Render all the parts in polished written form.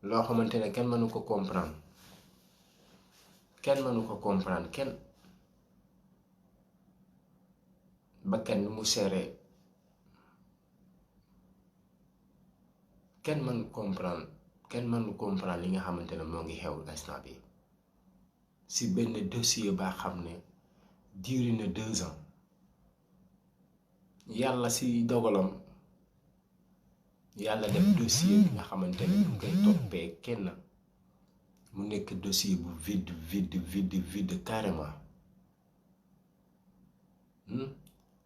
loo xamante ne kenn mënu ko comprendre kenn bakkan ni mu seere kenn mënu comprendre li nga xamante ne moo ngi xew instant bi si benn dossier baa xam ne duré na 2 ans yàlla si dogalam yàlla def dossier bi nga xamante ne ñu koy toppee kenn mu nekk dossier bu vide carrément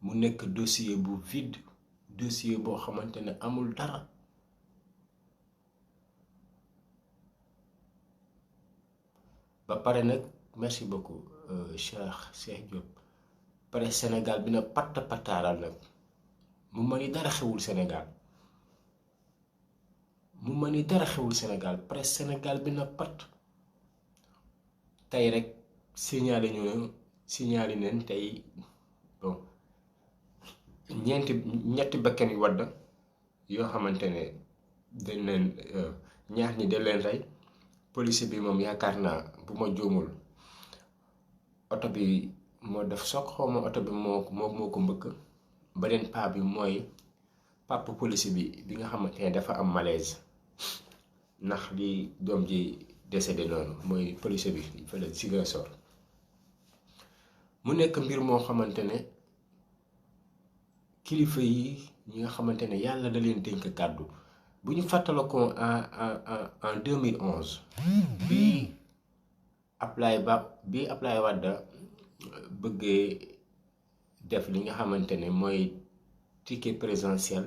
mu nekk dossier bu vide dossier boo xamante ne amul dara ba pare nag merci beaucoup Cheikh Diop pare Sénégal bi na pataaral nag mu ma ni dara xewul Sénégal presse Sénégal bi na pat tey rek signalé neen tey bon ñetti bakkan yu wadd yoo xamante ne dañ leen ñaar ñi dañ leen rey police bi moom yaakaar naa bu ma juumul oto bi moo def soog xawma oto bi moo ko mbëkk beneen paa bi mooy pàpp police bi nga xamante ne dafa am malaise ndax li doom ji décédé noonu mooy police bi fële Ziguinchor mu nekk mbir moo xamante ne kilifa yi ñi nga xamante ne yàlla da leen dénk kàddu bu ñu fàttala ko en 2011 bi Ablaye Wade bëggee def li nga xamante ne mooy ticket présidentiel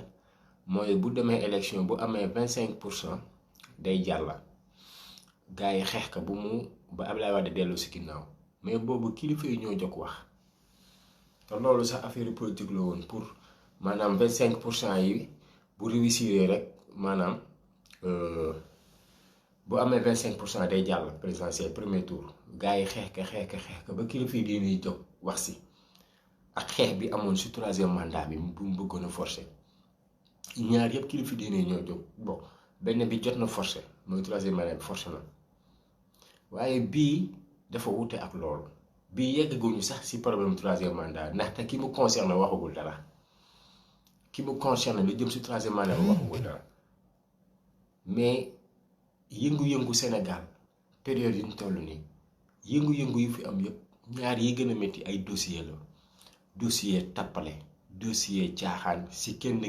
mooy bu demee élection bu amee 25% day jàlla gars yi xeex ka ba Ablaye Wade dellu si ginnaaw mais boobu kilifa yi ñoo jóg wax te loolu sax affaire politique la woon pour maanaam 25% yi bu réussir rek maanaam bu amee 25% day jàll présidentiel premier tour gars yi xeex ka ba kilifa yi dañuy jóg wax si ak xeex bi amoon si 3e mandat bi bu mu bëggoon a forcer ñaar yëpp kilifa diine ñoo jóg bon benn bi jot na forcer mooy 3e mandat bi forcer na waaye bii dafa wute ak loolu bii yeggaguñu sax si problème 3e mandat ndaxte ki mu concerne waxagul dara ki mu concerne lu jëm si 3e mandat bi waxagul dara mais yëngu-yëngu Sénégal période yi ñu toll nii yëngu-yëngu yu fi am yëpp ñaar yi gën a métti ay dossier la dossier tappale dossier caaxaan si kenn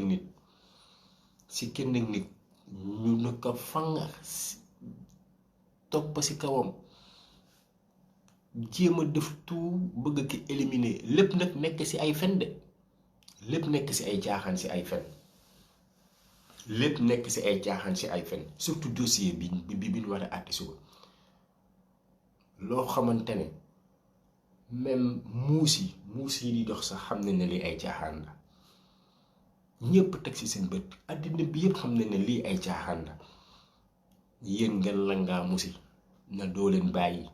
nit ñu ne ko fanga topp si kawam jéem a def tout bëgg ki éliminer lépp nag nekk si ay fen de lépp nekk si ay caaxaan si ay fen surtout dossier bi ñu war a àtte suba loo xamante ne même muus yi di dox sax xam nañ ne lii ay caaxaan la ñëpp teg ci seen bët àddina bi yëpp xam nañ ne lii ay caaxaan la yéen ngeen la ngaa musi na doo leen bàyyi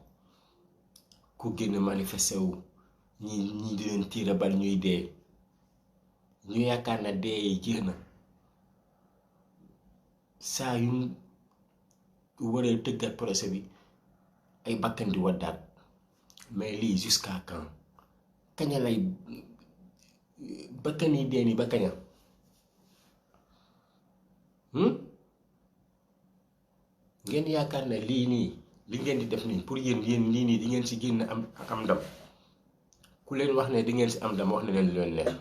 ku génn manifesté wu ñi di leen tiira bal ñuy dee ñu yaakaar na dee yi jeex na saa yu waree tëggat procès bi ay bakkan di waddaat mais lii jusqu'à quand kaña lay bakkan yi dee ni ba kaña ngeen yaakaar ne lii nii li ngeen di def nii pour yéen lii nii di ngeen si génn am ndam ku leen wax ne di ngeen si am ndam wax na leen leen neex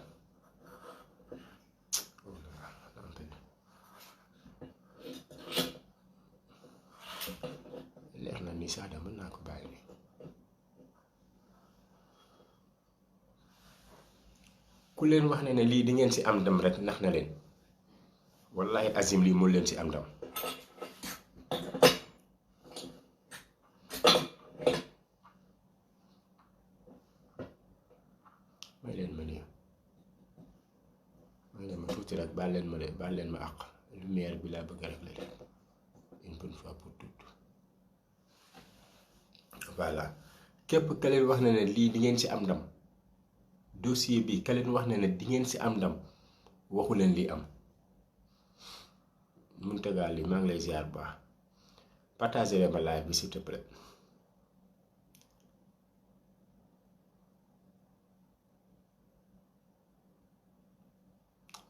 leer na ni sax mën naa ko bàyyi nii ku leen wax ne lii di ngeen si am ndam rek nax na leen wallahi azim lii moo leen si am ndam may leen ma tuuti rek baal leen ma àq lumière bi laa bëgg rek la leen une bonne fois pour toutes voilà képp ka leen wax ne lii di ngeen si am ndam dossier bi ka leen wax ne di ngeen si am ndam waxu leen li am Mountaga li maa ngi lay ziar bu baax partagez ma live bi s'il te plaît.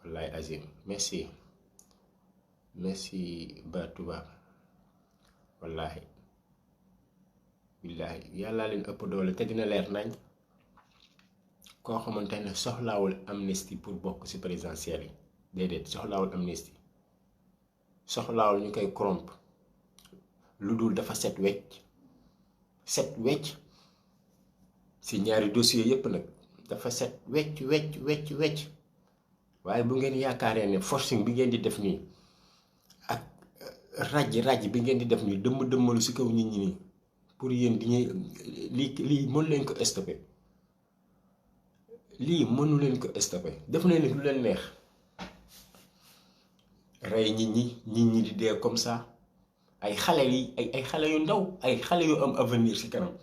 wallahi azim merci ba tubaab wallahi billahi yàlla leen ëpp doole te dina leer nañ koo xamante ne soxlaawul amnistie pour bokk ci présidentielle yi déedéet soxlaawul amnistie soxlaawul ñu koy corrompre lu dul dafa set wecc ci ñaari dossier yépp nag dafa set wecc waaye bu ngeen yaakaaree ne forcing bi ngeen di def nii ak raj bi ngeen di def nii dëmmalu ci kaw nit ñi nii pour yéen di ñuy lii mën leen ko stopper lii mënu leen ko stopper def leen lu leen neex rey nit ñi di dee comme ça ay xale yi ay xale yu ndaw ay xale yu am avenir ci kanam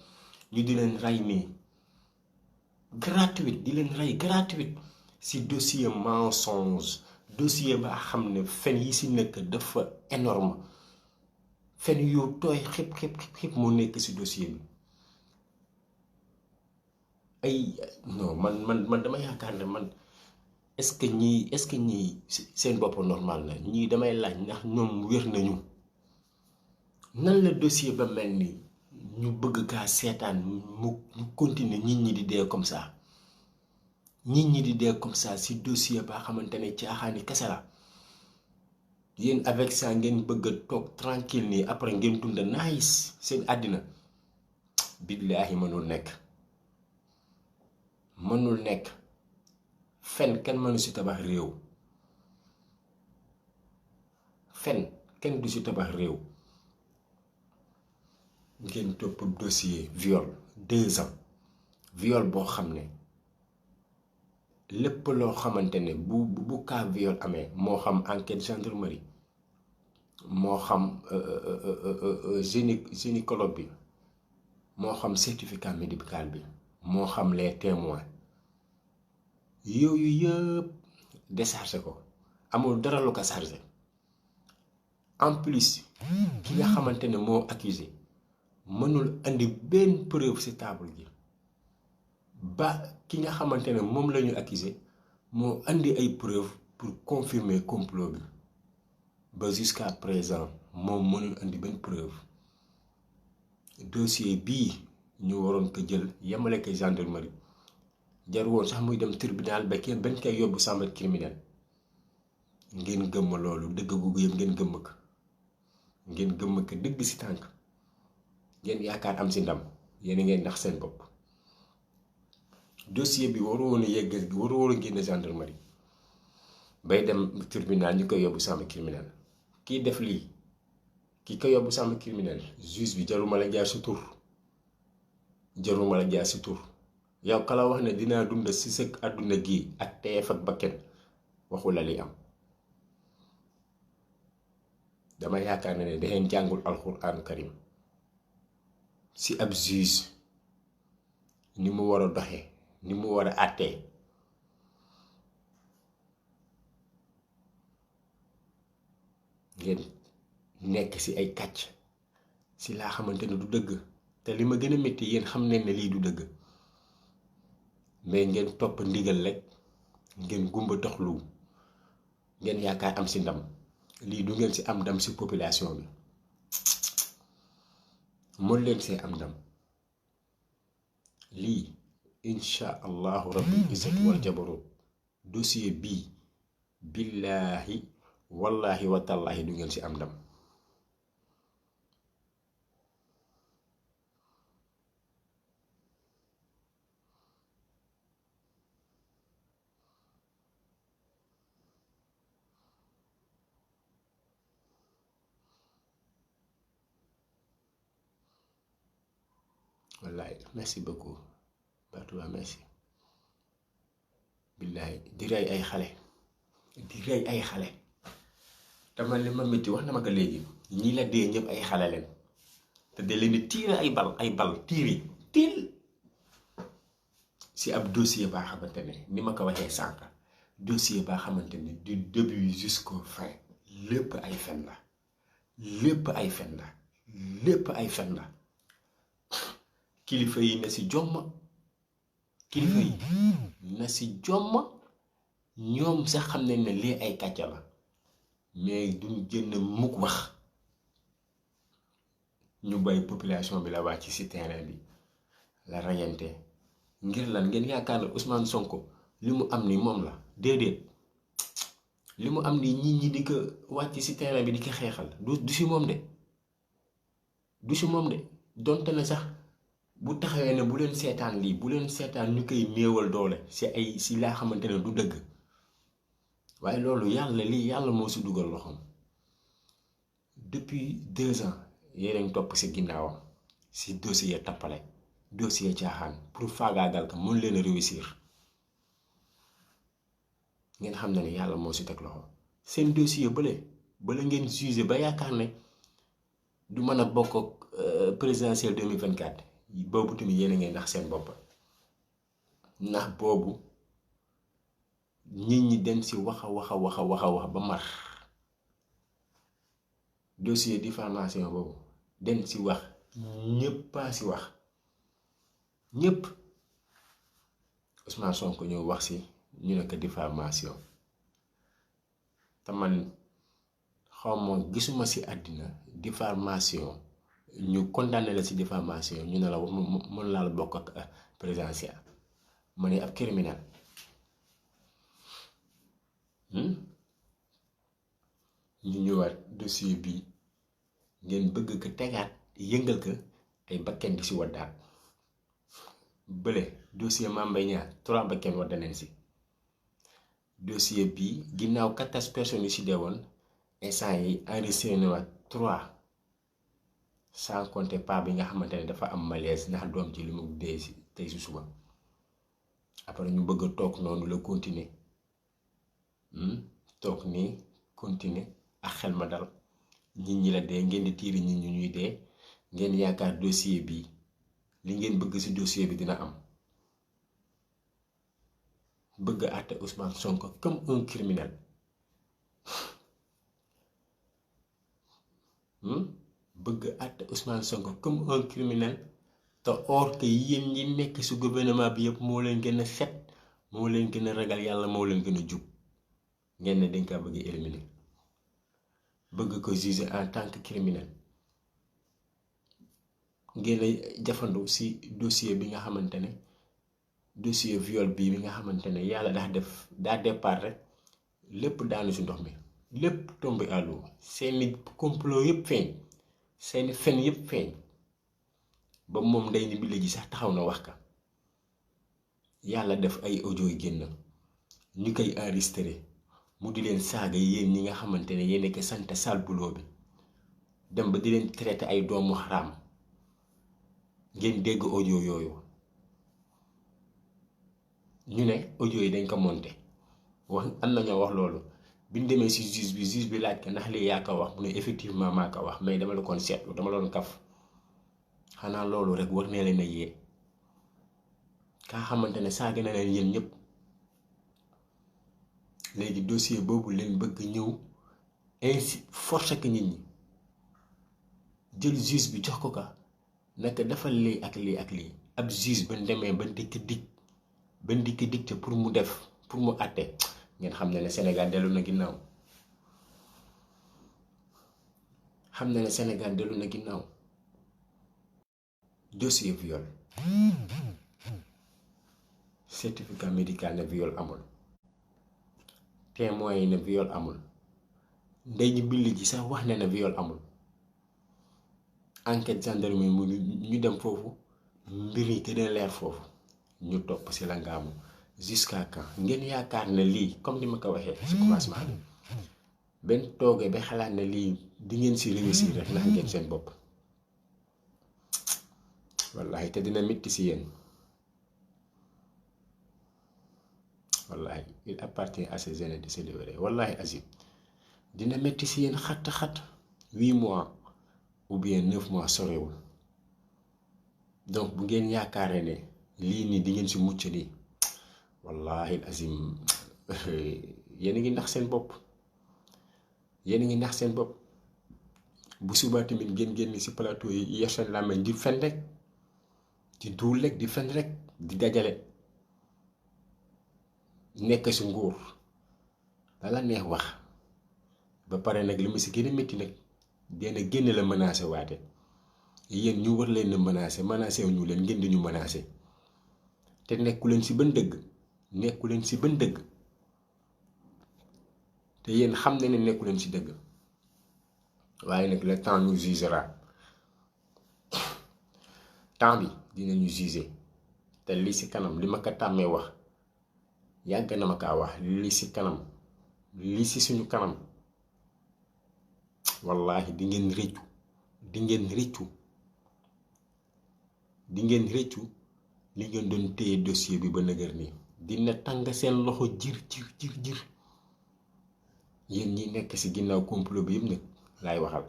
ñu di leen rey nii gratuite di leen rey gratuite ci dossier mensonge dossier ba xam ne fen yi ci nekk dafa énorme fen yu tooy xip moo nekk ci dossier bi ay non man dama yaakaar ne man est-ce que ñii seen bopp normal na ñii damay laaj ndax ñoom wér nañu nan la dossier ba mel ni ñu bëgg kaa seetaan mu continuer nit ñi di dee comme ça ci dossier ba xamante ne caaxaani kese la yéen avec ça ngeen bëgg a toog tranquille nii après ngeen dunda nice seen àddina billaahi mënul nekk fen kenn mënu ci tabax réew fen kenn du ci tabax réew ngeen topp dossier viol 2 ans viol boo xam ne lépp loo xamante ne bu cas viol amee moo xam enquête gendarmerie moo xam gynécologue bi moo xam certificat médical bi moo xam les témoins yooyu yëpp déchargé ko amul dara lu ko chargé en plus ki nga xamante ne moo accusé mënul andi benn preuve ci table ji ba ki nga xamante ne moom la ñu accusé moo andi ay preuve pour confirmer complot bi ba jusqu'à présent moom mënul andi benn preuve dossier bii ñu waroon ko jël yemale ko gendarmerie jar woon sax muy dem tribunal ba kenn bañ koy yóbbu chambre criminelle ngeen gëmm loolu dëgg googu yëpp ngeen gëmm ko dëgg ci tànk ngeen yaakaar am ci ndam yéen a ngeen ndax seen bopp dossier bi waru woon a yegg waru woon a génne gendarmerie bay dem tribunal ñu koy yóbbu chambre criminelle kii def lii ki ko yóbbu chambre criminelle juge bi jaruma la jaar ci tur yow kala wax ne dinaa dund ci sa àdduna gi ak teef ak bakken waxu la li am dama yaakaar ne dangeen jàngul alxuraan karim ci ab juge ni mu war a doxee ni mu war a àttee ngeen nekk ci ay kàcc ci laa xamante ne du dëgg te li ma gën a métti yéen xam ne lii du dëgg mais ngeen topp ndigal rek ngeen gumba doxlu ngeen yaakaar am ci ndam lii du ngeen ci am ndam ci population bi mën leen see am ndam lii insha allahu rabbi izzat wal jabarut dossier bii billaahi wallahi watallaahi du ngeen ci am ndam wallahi merci beaucoup Batoua merci billahi di rey ay xale te man li ma métti wax na ma ko léegi ñii la dee ñëpp ay xale leen te de leen di tiire ay bal tiiri tiil si ab dossier baa xamante ne ni ma ko waxee sànq dossier baa xamante ne du début jusqu'au fin lépp ay fen la lépp ay fen la. kilifa yi na si jomm kilifa yi na si jomm ñoom sax xam nañ ne lii ay kàcca la mais duñ jënd mukk wax ñu bàyyi population bi la wàcc ci terrain bi la rayante ngir lan ngeen yaakaar ne Ousmane Sonko li mu am ni moom la déedéet li mu am ni nit ñi di ko wàcc ci terrain bi di ko xeexal du ci moom de du ci moom de donte na sax bu taxawee ne bu leen seetaan lii bu leen seetaan ñu koy néewal doole ci laa xamante ne du dëgg waaye loolu yàlla lii yàlla moo ci dugal loxoom depuis 2 ans yéen a ngi topp ci ginnaawam ci dossier tappale dossier caaxaan pour faagaagal ko mën leen a réussir ngeen xam ne yàlla moo ci teg loxo seen dossier bala ngeen jugé ba yaakaar ne du mën a bokk ak présidentielle 2024 boobu tamit yéen a ngi ndax seen bopp ndax boobu nit ñi dem ci wax ba mar dossier diffamation boobu dem ci wax ñëppaa ci wax ñëpp Ousmane Sonko ñëw wax ci ñu ne ko diffamation te man xawma gisuma ci àddina diffamation ñu condamné la ci diffamation ñu ne la mën laa la bokk ak présidentiel ma ne ab criminel ñu ñëwaat dossier bi ngeen bëgg ko tegaat yëngal ko ay bakken di ci waddaat bële dossier Mame Mbaye Niang 3 bakken wadda nañ ci dossier bi ginnaaw 14 personnes yi ci deewoon instant yi enregistré na waat 3 sans compter pas bi nga xamante ne dafa am malaise ndax doom ci li mu dee ci tey ci suba après ñu bëgg a toog noonu la continuer toog nii continuer ak xel ma dal nit ñi la dee ngeen di tiiri nit ñi ñuy dee ngeen yaakaar dossier bi li ngeen bëgg ci dossier bi dina am bëgg a àtte Ousmane Sonko comme un criminel bëgg a àtte Ousmane Sonko comme un criminel te or que yéen ñi nekk ci gouvernement bi yëpp moo leen gën a set moo leen gën a ragal yàlla moo leen gën a jub ngeen ne dañ kaa bëgg éliminer bëgg ko juger en tant que criminel ngeen a jafandu ci dossier bi nga xamante ne dossier viol bii bi nga xamante ne yàlla daa départ rek lépp daanu ci ndox mi lépp tombé à l'eau seeni complot yëpp feeñ seeni fen yëpp feeñ ba moom ndey ni bi léegi sax taxaw na wax ka yàlla def ay audio yi génn ñu koy enregistré mu di leen saaga yéen ñi nga xamante ne yéen a sant sale boulot bi dem ba di leen traité ay doomu xaraam ngeen dégg audio yooyu ñu ne audio yi dañ ko monté wax am na ñoo wax loolu bi ñu demee ci juge bi laaj ko ndax lii yaa ko wax mu ne effectivement maa ko wax mais dama la kon seetlu dama la doon kaf xanaa loolu rek war nee leen a yee kaa xamante ne saaga na leen yéen ñëpp léegi dossier boobu leen bëgg ñëw ainsi force ak nit ñi jël juge bi jox ko ka naka defal lii ak lii ak lii ab juge ba demee ba dikk dicté pour mu def pour mu àtte ngeen xam ne Sénégal dellu na ginnaaw dossier viol certificat médical ne viol amul témoin yi ne viol amul ndey ñi bill ji sax wax ne viol amul enquête gendarmerie mu ñu dem foofu mbir yi gën a leer foofu ñu topp ci la nga am jusqu'à quand ngeen yaakaar ne lii comme ni ma ko waxee ci commencement bi benn toogee ba xalaat ne lii di ngeen ci réussir rek ndax ngeen seen bopp wallahi te dina métti ci yéen wallahi il appartient à ces jeunes de se libérer wallahi azim dina métti ci yéen xat 8 mois ou bien 9 mois sorewul donc bu ngeen yaakaaree ne lii nii di ngeen ci mucc nii wallahi azim yéen a ngi nax seen bopp bu subaa tamit ngeen génn ci plateau yi yor seen làmmiñ di fen rek di duul rek di fen rek di dajale nekk ci nguur dala neex wax ba pare nag li ma ci gën a métti nag dina génn la menacé waate yéen ñu war leen a menacé wu ñu leen ngeen di ñu menacé te nekku leen ci ban dëgg nekku leen ci ban dëgg te yéen xam ne nekku leen ci dëgg waaye nag le temps nous jugera temps bi dinañu juger te li ci kanam li ma ko tàmmee wax yàgg na ma kaa wax li ci kanam li ci suñu kanam wallahi di ngeen rëccu di ngeen rëccu li ngeen doon téye dossier bi ba nëgër nii dina tàng seen loxo jir yéen ñi nekk ci ginnaaw complot bi yëpp nag laay waxal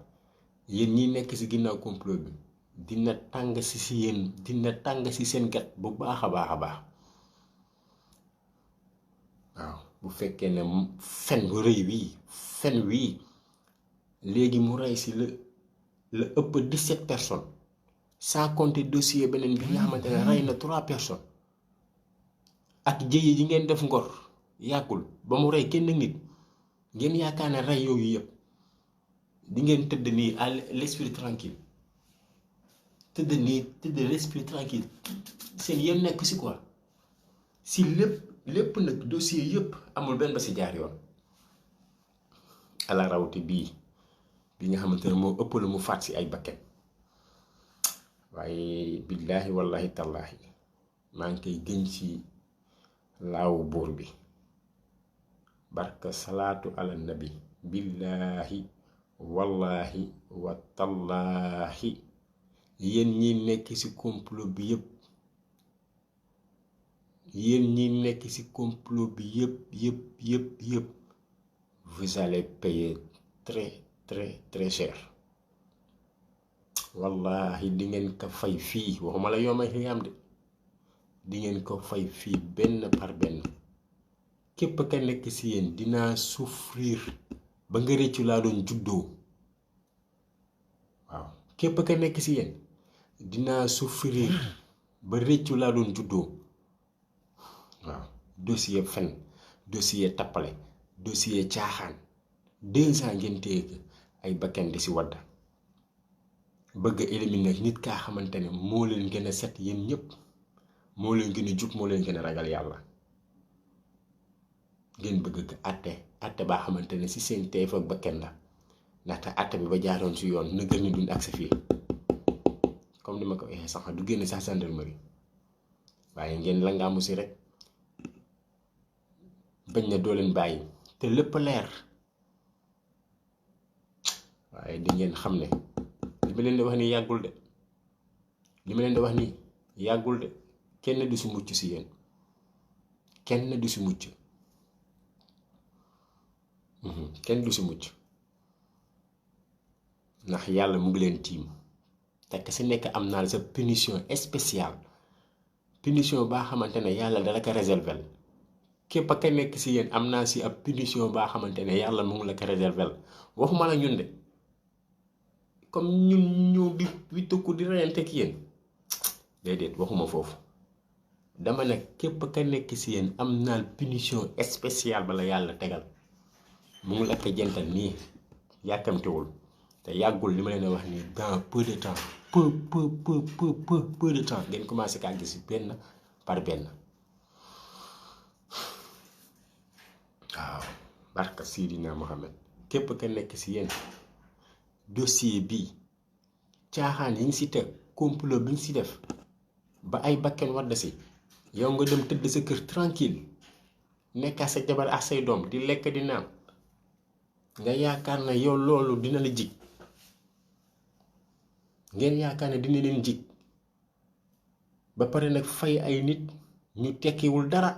yéen ñi nekk ci ginnaaw complot bi dina tàng ci yéen dina tàng ci seen gat bu baax a baax waaw bu fekkee ne fen bu rëy wii léegi mu rey ci la ëpp 17 personnes sans compter dossier beneen bi nga xamante ne rey na 3 personnes ak jëye yi ngeen def Ngor yàggul ba mu rey kenn nit ngeen yaakaar ne rey yooyu yëpp di ngeen tëdd nii à l'esprit tranquille tëdd l'esprit tranquille seen yéen nekk ci quoi ci lépp nag dossier yëpp amul benn ba ci jaar yoon ala rawti bii bi nga xamante ne moo ëpp la mu faat ci ay bakken waaye billaahi wallahi tallaahi maa ngi koy gën ci laawu buur bi barka salaatu ala nabi billaahi wallahi wa tallaahi yéen ñi nekk ci complot bi yëpp vous allez payer très cher wallahi di ngeen ko fay fii waxuma la yoomay xiyaam de di ngeen ko fay fii benn par benn képp ka nekk ci yéen dinaa souffrir ba nga rëccu laa doon juddoo waaw képp ka nekk ci yéen dinaa souffrir ba rëccu laa doon juddoo waaw dossier fen dossier tappale dossier caaxaan 2 ans ngeen téye ay bakkan di ci wadda bëgg a éliminer nit kaa xamante ne moo leen gën a set yéen ñëpp moo leen gën a jub moo leen gën a ragal yàlla ngeen bëgg ko atte baa xamante ne ci seen teef ak bakkan la ndaxte atte bi ba jaaroon ci yoon na gën a dund ak sa fii comme ni ma ko waxee sax du génn sax gendarmerie waaye ngeen la nga amu ci rek bañ na doo leen bàyyi te lépp leer waaye di ngeen xam ne li ma leen di wax nii yàggul de kenn du ci mucc ci yéen kenn du ci mucc ndax yàlla mu ngi leen tiim te ku ci nekk am naa sa punition spéciale punition baa xamante ne yàlla dala ko réserver képp ka nekk ci yéen am naa ci ab punition baa xamante ne yàlla mu ngi la ko réserver waxuma la ñun de comme ñun ñoo di wittuku di reyante ak yéen déedéet waxuma foofu dama ne képp ka nekk ci yéen am naa punition spéciale ba la yàlla tegal mu ngi la ko jental nii yàkkamtewul te yàggul li ma leen wax nii dans peu de temps peu de temps ngeen commencé kaa gis benn par benn waaw barka Sidina Mohamed képp ka nekk ci yéen dossier bi caaxaan yi ngi ci teg complot bi ngi ci def ba ay bakken wadd ci yow nga dem tëdd sa kër tranquille nekkaa sa jabar ak say doom di lekk di naan nga yaakaar na yow loolu dina la jig ngeen yaakaar ne dina leen jig ba pare nag fay ay nit ñu tekkiwul dara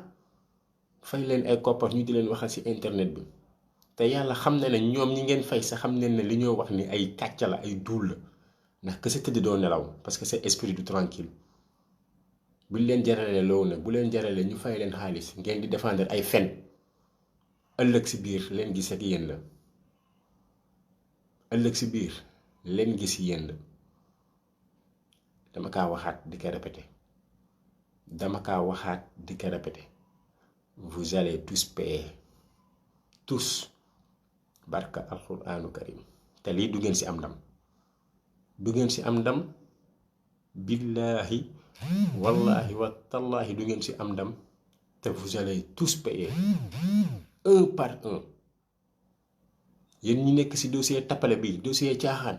fay leen ay koppar ñu di leen waxal ci internet bi te yàlla xam na ne ñoom ñi ngeen fay sa xam ne li ñoo wax ni ay kàcca la ay duul la ndax que sa tëdd doo nelaw parce que c'est esprit du tranquille buñ leen jaralee loolu nag bu leen jaralee ñu fay leen xaalis ngeen di défendre ay fen ëllëg ci biir leen gis ak yéen la ëllëg ci biir leen gis yéen la dama kaa waxaat di ko répété vous allez tous payer tous barka alquranu karim te lii du ngeen ci am ndam billahi wallahi wa tallahi du ngeen ci am ndam te vous allez tous payer un par un yéen ñi nekk ci dossier tappale bi dossier caaxaan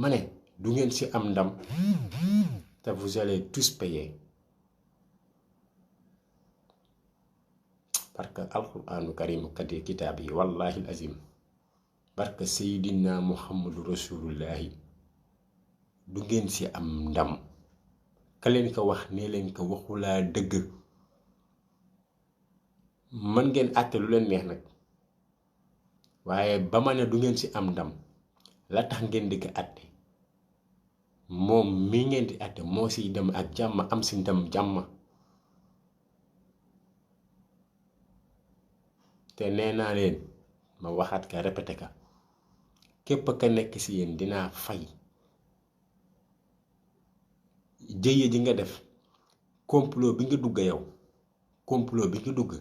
ma ne du ngeen ci am ndam te vous allez tous payer barka alquranu karim kadi kitaab yi wallahi azim barka seydina muhammadu rasulullahi du ngeen ci am ndam ka leen ko wax ne leen ko waxulaa dëgg mën ngeen àtte lu leen neex nag waaye ba ma ne du ngeen ci am ndam la tax ngeen di ko àtte moom mi ngeen di àtte moo siy dem ak jàmm am si ndam jàmm te nee naa leen ma waxaat ka répété ka képp ka nekk ci yéen dinaa fay jëye ji nga def complot bi nga dugg yow complot bi nga dugg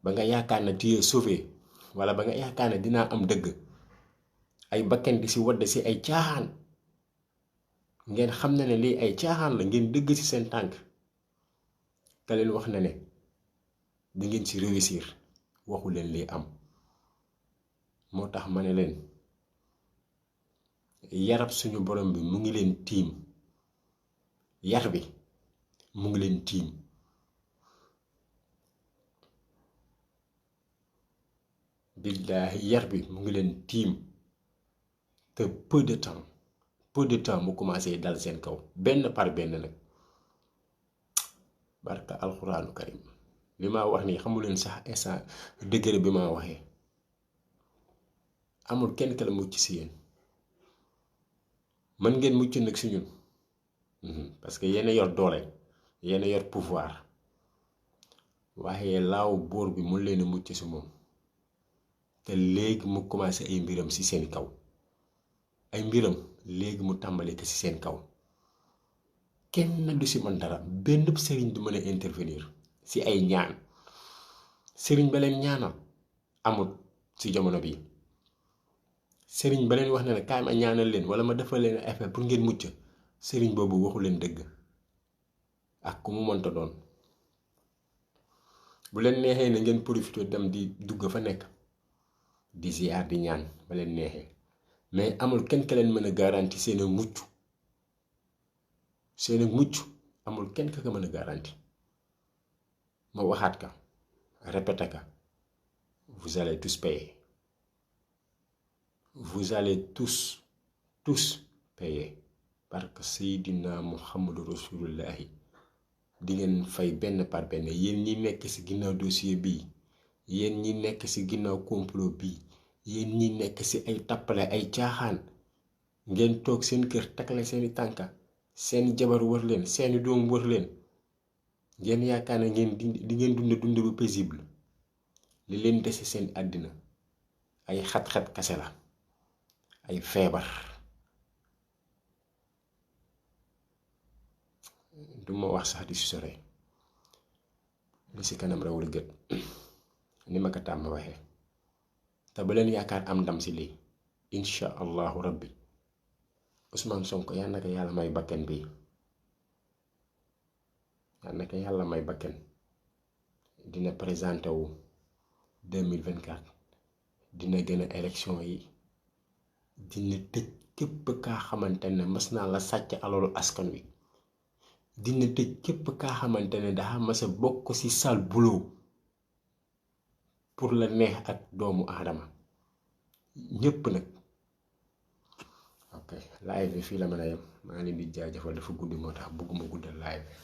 ba nga yaakaar ne tu es sauvé wala ba nga yaakaar ne dinaa am dëgg ay bakkan di ci wadd ci ay caaxaan ngeen xam na ne lii ay caaxaan la ngeen dëgg ci seen tànk ka leen wax na ne di ngeen ci réussir waxu leen lii am moo tax ma ne leen yarab suñu borom bi mu ngi leen tiim yar bi mu ngi leen tiim billaahi yar bi mu ngi leen tiim te peu de temps mu commencé dal seen kaw benn par benn nag barka alxuraanu karim li ma wax nii xamuleen sax instant degré bi ma waxee amul kenn ka la mucc ci yéen mën ngeen mucc nag ci ñun parce que yéen a yor doole yéen a yor pouvoir waaye laaw buur bi mun leen a mucc ci moom te léegi mu commencé ay mbiram ci seen kaw ay mbiram léegi mu tàmbali ko ci seen kaw kenn du ci man dara benn sëriñ du mën a intervenir ci ay ñaan sëriñ ba leen ñaanal amul ci jamono bi sëriñ ba leen wax ne la kaay ma ñaanal leen wala ma defal leen effet pour ngeen mucc sëriñ boobu waxu leen dëgg ak ku mu mënta doon bu leen neexee na ngeen profité dem di dugg fa nekk di ziar di ñaan ba leen neexee mais amul kenn ka leen mën a garanti seen mucc amul kenn ka mën a garanti ma waxaat ka répété ka vous allez tous payer vous allez tous payer parce que Seydina Muhammadu Rasulullahi di ngeen fay benn par benn yéen ñi nekk ci ginnaaw dossier bii yéen ñi nekk ci ginnaaw complot bii yéen ñi nekk ci ay tappale ay caaxaan ngeen toog seen kër takkale seeni tànka seeni jabar wër leen seeni doom wër leen ngeen yaakaar ne di ngeen dund bu paisible li leen dese seen àddina ay xat-xat kase la ay feebar duma wax sax di si sore li si kanam rawul gët ni ma ko tàmm waxee te ba leen yaakaar am ndam si lii insha allahu rabbi Ousmane Sonko yal na ko yàlla may bakken bi yal na ko yàlla may bakken dina présenté wu 2024 dina gën a élection yi dina tëj képp kaa xamante ne mas naa la sàcc alalu askan wi dina tëj képp kaa xamante ne dafa mas a bokk ci sale boulot pour la neex ak doomu aadama ñépp nag. ok live bi fii la mën a yem maa ngi leen di jaajëfal dafa guddi moo tax bëgguma guddal live bi